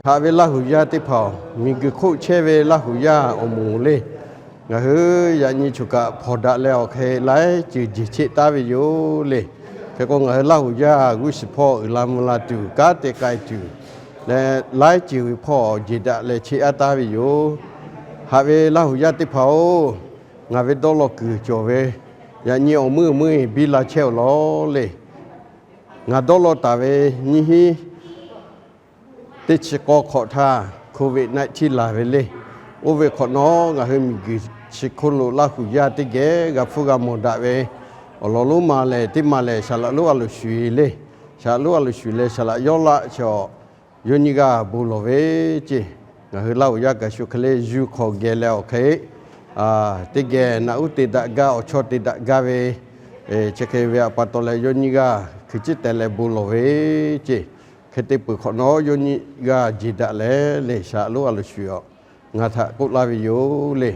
Haꞈ ve Laˇ huˍ yaˇ teˇ hpaˍ-oˬ, miˬguiˬ hk'oˆ chehˇ ve Laˇ huˍ yaˇ awˬ moˍ le. Ngaˬ hui yaꞈ nyi choˬ kaꞈ hpawnˬ daꞈ leh awˬ hk'e laiˉ ceuˬ jeˬ cheˆ taˉ ve yoˬ le. Hk'e k'o, ngaˬ hui Laˇ huˍ yaˇ g'uˇ suhˍ hpawˇ uiˍ la mvuh la tuˬ, kanˉ te k'ai tuˬ leh, laiˉ ceuˬ ve hpawˇ jeˬ daꞈ leh cheˆ aˉ taˉ ve yoˬ. Haꞈ ve Laˇ huˍ yaˇ teˇ hpaˍ-oˬ, ngaˬ ve dawˇ law kuiˬ cawˬ ve, yaꞈ nyi awˬ meuˇ awˬ meuˇ biˇ la chehˇ-oˬ law le. Ngaˬ dawˇ law taˍ ve nyiˇ hinˉ teˇ chi k'awˇ hk'awꞈ htaˇ, COVID nineteen laˬ ve le. Oˇ ve hk'awꞈ nawˉ, ngaˬ hui miˬguiˬ chi hk'oˆ lo Laˇ huˍ yaˇ teˇ geh g'a hpfuhˇ g'a mawˬ daꞈ ve awˬ lawn lonˉ ma lehˬ, teˇ ma lehˬ, Saˍ laꞈ lonˉ a loˍ shuˍ le. Saˍ laꞈ lonˉ a loˍ shuˍ leh, Saˍ laꞈ yawˇ laˆ chaw yawˇ nyiˇ g'aˇ bon lawˬ ve ceˇ. Ngaˬ hui Laˇ huˍ yaˇ kaꞈ shu hk'e le, zuˇ hk'aw geh leh awˬ hk'e teˇ geh naꞈ uˉ te daꞈ gaˇ, awˬ chawˇ te daꞈ gaˇ ve, chi hk'e ve pa taw leh, yawˇ nyiˇ g'aˇ hkui ciˉ teh leh bon lawˬ ve ceˇ. Hk'e te peuˬ hk'awꞈ nawˉ, yawˇ nyiˇ g'aˇ jeˬ daꞈ leh le, Saˍ laꞈ lonˉ a loˍ shuˍ-aw, ngaˬ htaꞈ k'oˆ laˇ ve yoˬ le.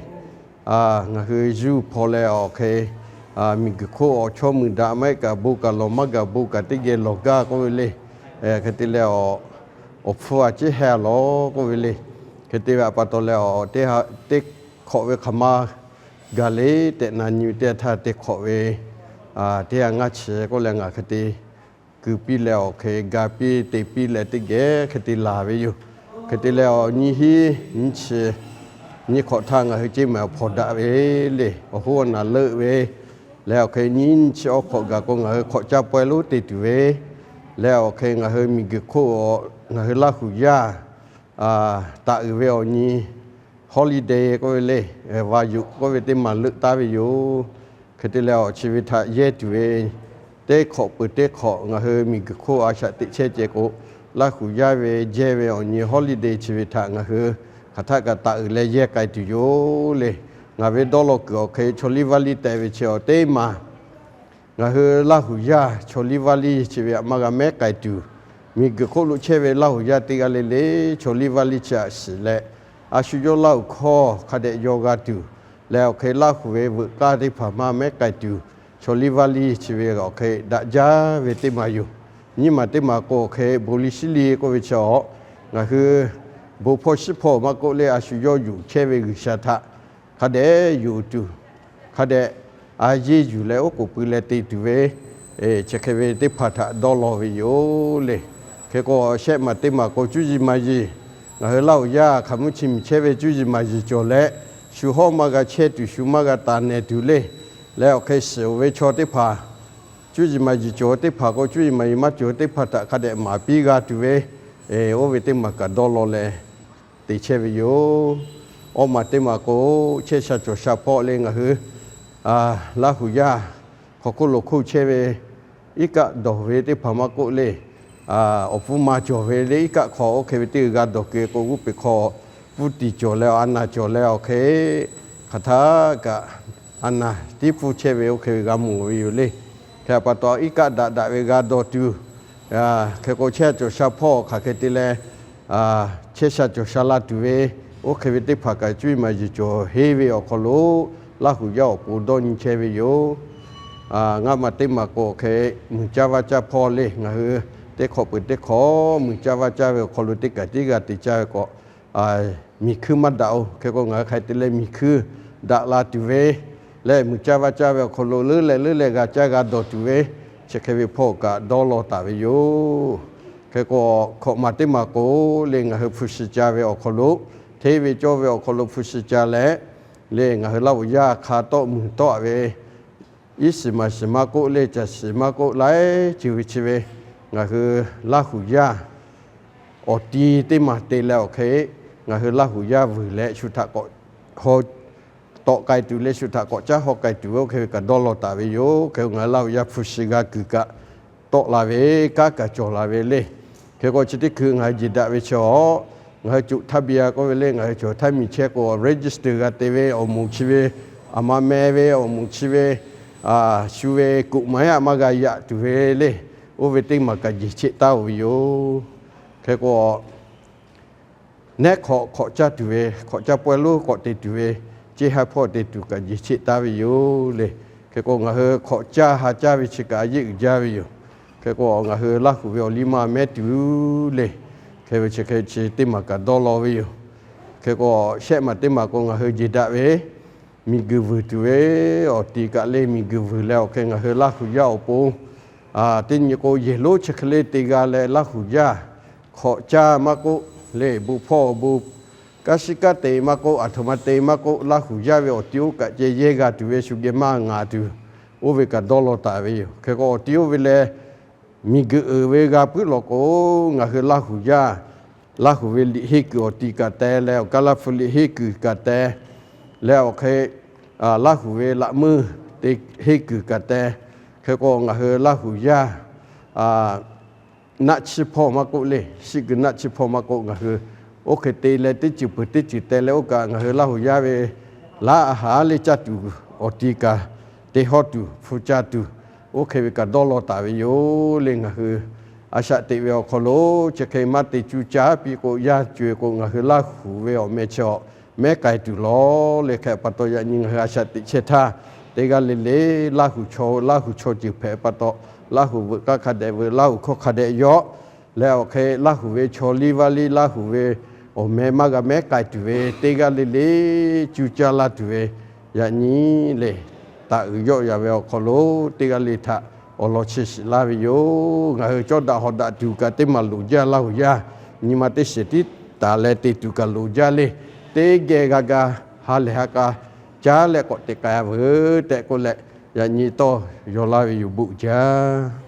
Ngaˬ hui zuˇ hpaw leh awˬ hk'e miˬguiˬ hk'oˆ awˬ chawˇ mui daꞈ maˇ heˆ kaꞈ, bon kaꞈ lawˬ maˇ gaˬ, bon kaꞈ teˇ geh lawˬ gaˇ k'oˆ ve le. Hk'e te leh, awˬ hpfuhˇ a ciˉ heh a lawˬ k'oˆ ve le. Hk'e te ve pa taw leh, teˇ hk'awꞈ ve hk'aˬ ma gaˬ le tehꞈ na nyi ve teˇ yanˇ htaˇ, teˇ hk'awꞈ ve teˇ yanˇ ngaˇ chi k'oˆ leh, ngaˬ hk'e te keu piˇ leh awˬ hk'e ga piˇ te piˇ leh, teˇ geh hk'e te laˬ ve yoˬ. Hk'e te leh, awˬ nyiˇ hinˉ nyiˇ chi nyiˇ hk'awꞈ htaˇ ngaˬ hui ceˇ maˬ hpawnˬ daꞈ ve le, awˬ hoˉ awˬ naˬ leuˆ ve leh awˬ hk'e, nyiˇ nyiˇ chi awˬ hk'awꞈ gaˬ k'o, ngaˬ hui hk'awꞈ caˇ pawehˇ lonˉ te tuˬ ve leh awˬ hk'e, ngaˬ hui miˬguiˬ hk'oˆ ngaˬ hui Laˇ huˍ yaˇ taˍ uiˍ ve awˬ nyi holiday k'oˆ ve le, vaˬ yuꞈ k'oˆ ve teˇ maˬ leuˆ taˉ ve yoˬ. Hk'e te leh, awˬ chi ve htaꞈ yehˇ tuˬ ve teˇ hk'awꞈ peuˬ teˇ hk'awꞈ ngaˬ hui miˬguiˬ hk'oˆ a shaꞈ teꞈ chehˇ ceh k'o, Laˇ huˍ yaˇ ve jehˇ ve awˬ nyi holiday chi ve htaꞈ ngaˬ hui hk'aˬ htaˆ kaꞈ taˍ uiˍ leh yehˇ k'ai tuˬ yoˬ le. Ngaˬ ve dawˇ law kuiˬ awˬ hk'e chaw liˇ vaˇ liˇ teh ve chi awˬ teˇ maˬ ngaˬ hui Laˇ huˍ yaˇ chaw liˇ vaˇ liˇ chi ve htaꞈ maˇ g'a mehˉ k'ai tuˬ, miˬguiˬ hk'oˆ lo chehˇ ve Laˇ huˍ yaˇ teˇ g'aˇ le le chaw liˇ vaˇ liˇ chi htaꞈ shiˍ leh, a shu yawˇ Laˇ huˍ hkawˇ hk'a dehꞈ yaw g'a tuˬ leh awˬ hk'e, Laˇ huˍ ve veuꞈ k'aˇ teˇ hpaˍ maˇ mehˉ k'ai tuˬ, chaw liˇ vaˇ liˇ chi ve awˬ hk'e daꞈ jaˇ ve teˇ maˬ yoˬ. Nyiˇ maˬ teˇ maˬ k'o, awˬ hk'e bon liˇ shiˉ liˇ k'oˆ ve chi awˬ, ngaˬ hui bon hpawˇ shiˉ hpawˇ maˇ k'oˆ le, a shu yawˇ yuˬ chehˇ ve G'uiˬsha htaꞈ hk'a dehꞈ yuˬ tuˬ, hk'a dehꞈ a yeˇ yuˬ leh oˉ k'oˍ pui leh te tuˬ ve chi hk'e ve teˇ hpaˍ htaꞈ dawˇ law ve yoˬ le. Hk'e k'o, shehˆ maˬ teˇ maˬ k'o, cuˇ yiˍ maˍ yiˍ, ngaˬ hui Laˇ huˍ yaˇ hk'aˬ mvuhˇ chi miˬ chehˇ ve cuˇ yiˍ maˍ yiˍ cawˬ leh, shu hawˉ maˇ g'a chehˇ tuˬ, shu maˇ g'a taˍ nehˬ tuˬ le. Leh awˬ hk'e shiˍ-oˬ ve chaw teˇ hpaˍ, cuˇ yiˍ maˍ yiˍ cawˬ teˇ hpaˍ k'o, cuˇ yiˍ maˍ yiˍ maˇ cawˬ teˇ hpaˍ htaꞈ hk'a dehꞈ maˍ piˇ g'a tuˬ ve, oˇ ve teˇ maˬ kaꞈ dawˇ law leh te chehˇ ve yoˬ. Awˇ maˬ teˇ maˬ k'o, chehˇ sha cawˬ sha hpawˇ le ngaˬ hui Laˇ huˍ yaˇ hk'aw hk'oˆ lo hk'oˆ chehˇ ve iˉ kaˆ dawˬ ve teˇ hpaˍ maˇ k'oˆ le, awˬ pfuhˇ ma cawˬ ve le iˉ kaˆ hk'aw oˇ hk'e ve teˇ g'aˇ dawˬ keu k'o, g'uˇ peˬ hk'aw pfuhˇ tiˍ cawˬ leh a naˬ cawˬ leh awˬ hk'e, hk'aˬ htaˆ kaꞈ a naˬ tiˉ pfuhˇ chehˇ ve oˇ hk'e ve g'a mawˬ ve yoˬ le. Hk'e pa taw, iˉ kaˆ daꞈ daꞈ ve g'a dawˬ tuˬ, hk'e k'o, chehˇ cawˬ sha hpawˇ hk'aˬ hk'e te leh chehˇ sha cawˬ sha la tuˬ ve, oˇ hk'e ve teˇ hpaˍ kaꞈ cuˇ yiˍ maˍ yiˍ cawˬ henˇ ve awˬ hk'aw lo, Laˇ huˍ yaˇ awˬ pon dawˇ nyi chehˇ ve yoˬ. Ngaˇ maˬ teˇ maˬ k'o, hk'e muiˬ caˇ vaˇ caˇ hpawˇ le ngaˬ hui teˇ hk'awꞈ peuˬ teˇ hk'awꞈ muiˬ caˇ vaˇ caˇ ve awˬ hk'aw lo teˇ kaˬ tiˉ g'a te caˇ ve k'o, miˬ hkuiˇ maˇ daꞈ-oˬ. Hk'e k'o, ngaˬ hui hk'aˬ hk'e te leh miˬ hkuiˇ daꞈ la tuˬ ve leh, muiˬ caˇ vaˇ caˇ ve awˬ hk'aw lo leuˉ leh leuˉ leh g'a caˇ g'a dawˬ tuˬ ve, chi hk'e ve hpawˇ kaꞈ dawˇ law taˍ ve yoˬ. Hk'e k'o, hkawꞈ maˬ teˇ maˬ k'o le, ngaˬ hui hpu shi ca ve awˬ hk'aw lo, hteˇ ve cawˇ ve awˬ hk'aw lo hpu shi ca leh, le ngaˬ hui Laˇ huˍ yaˇ hk'a tawˆ muiˬ tawˆ ve, iˉ shiˍ maˬ shiˍ maˇ k'oˆ le, caˬ shiˍ maˇ k'oˆ, laiˉ ceuˬ ve chi ve ngaˬ hui Laˇ huˍ yaˇ awˬ ti teˇ maˬ te leh awˬ hk'e, ngaˬ hui Laˇ huˍ yaˇ vuiˬ leh shu htaꞈ k'awꞈ haw tawˆ k'ai tuˬ leh shu htaꞈ k'awꞈ caˉ haw k'ai tuˬ ve oˇ hk'e ve kaꞈ dawˇ law taˍ ve yoˬ. Hk'e ngaˬ hui Laˇ huˍ yaˇ hpu shi g'a kuiˬ kaꞈ tawˆ la ve, kanˉ kaꞈ cawˬ la ve le. Hk'e k'o, chi teˇ hkui ngaˬ hui jeˬ daꞈ ve chi awˬ, ngaˬ hui coꞈ htaˇ biˇ a k'oˆ ve le, ngaˬ hui cawˬ htaˇ miˬ chehˇ k'o, register g'a te ve awˬ moˍ chi ve, aˬ ma meh ve awˬ moˍ chi ve, shu ve kuꞈ maˍ yaˇ maˇ g'a yaꞈ tuˬ ve le. Oˇ ve teˇ maˬ kaꞈ jeˬ cheˆ taˉ-oˬ ve yoˬ. Hk'e k'o, nehˉ hk'awꞈ hk'awꞈ caˇ tuˬ ve, hk'awꞈ caˇ pawehˇ lonˉ k'awꞈ te tuˬ ve, ceˇ ha hpawˇ te tuˬ kaꞈ jeˬ cheˆ taˉ ve yoˬ le. Hk'e k'o, ngaˬ hui hk'awꞈ caˇ ha caˇ ve chi kaꞈ a yeˆ uiˍ jaˇ ve yoˬ. Hk'e k'o, ngaˬ hui Laˇ huˍ ve awˬ liˇ maˇ mehˉ tuˬ le, hk'e ve chi hk'e chi teˇ maˬ kaꞈ dawˇ law ve yoˬ. Hk'e k'o, shehˆ maˬ teˇ maˬ k'o ngaˬ hui jeˬ daꞈ ve miˬguiˬ vuiˬ tuˬ ve awˬ ti kaꞈ le, miˬguiˬ vuiˬ leh awˬ hk'e ngaˬ hui Laˇhuˍ yaˇ awˬ pon teˇ nyi k'o, yehˬ lonˉ chi hk'e le te g'a leh Laˇhuˍ yaˇ hk'awꞈ caˇ maˇ k'oˆ, le bon hpawˇ awˬ bon kanˉ shiˉ kanˉ te maˇ k'oˆ, aˬ htoꞈ ma te maˇ k'oˆ, Laˇhuˍ yaˇ ve awˬ ti oˇ kaꞈ ceh yehˇ g'a tuˬ ve shu geh maˇ ngaˍ tuˬ, oˇ ve kaꞈ dawˇ law taˍ ve yoˬ. Hk'e k'o, awˬ ti oˇ ve leh miˬguiˬ uiˍ ve g'a puiˉ lawˬ k'o, ngaˬ hui Laˇhuˍ yaˇ, Laˇhuˍ ve liꞈ henˇ kuiˬ awˬ ti kaꞈ te leh, awˬ kaˇ laˇ hpu liꞈ henˇ kuiˬ kaꞈ te leh, awˬ hk'e Laˇhuˍ ve laꞈ meuˇ te henˇ kuiˬ kaꞈ te. Hk'e k'o, ngaˬ hui Laˇhuˍ yaˇ naˆ chiˇ hpawˇ maˇ k'oˆ le, shiˆ gui naˆ chiˇ hpawˇ maˇ k'oˆ, ngaˬ hui oˇ hk'e te leh teˇ ceuˬ peuˬ teˇ ceuˬ te leh, oˇ kaꞈ ngaˬ hui Laˇhuˍ yaˇ ve laꞈ a haˍ le caˇ tuˬ awˬ ti kaꞈ te hawˇ tuˬ hpu caˇ tuˬ, oˇ hk'e ve kaꞈ dawˇ law taˍ ve yoˬ le. Ngaˬ hui a shaꞈ teꞈ ve awˬ hk'aw lo chi hk'e maˇ te cuˇ caˇ piˇ k'o, yaˇ co-e k'o, ngaˬ hui Laˇhuˍ ve awˬ meh chi awˬ mehˉ k'ai tuˬ lawˬ le. Hk'e pa taw, yaꞈ nyi ngaˬ hui a shaꞈ teꞈ chehˇ htaˇ, teˇ g'aˇ le le Laˇhuˍ chaw, Laˇhuˍ chaw ceuˬ hpehꞈ pa taw, Laˇhuˍ veuꞈ k'aˇ hk'a dehꞈ veuꞈ, Laˇhuˍ hkawˇ hk'a dehꞈ yawˆ leh, awˬ hk'e Laˇhuˍ ve chaw liˇ vaˇ liˇ Laˇhuˍ ve awˬ meh maˇ g'a mehˉ k'ai tuˬ ve teˇ g'aˇ le le cuˇ caˇ laˇ tuˬ ve, yaꞈ nyi le, taˍ uiˍ yawˆ ya ve awˬ hk'aw lo teˇ g'aˇ le htaꞈ awˬ lawn chi shiˍ laˇ ve yoˬ. Ngaˬ hui cawˇ daꞈ hawˍ daꞈ tuˬ kaꞈ teˇ maˬ loˍ jaˇ Laˇhuˍ yaˇ, nyi ma teˇ shiˍ tiˉ taˍ leh te tuˬ kaꞈ loˍ jaˇ le. Teˇ geh g'a ga ha lehˬ ha k'a caˉ leh k'awꞈ te k'ai veuˬ tehꞈ k'oˆ leh, yaꞈ nyi tawˇ yaw laˇ ve yoˬ. Bon jaˇ.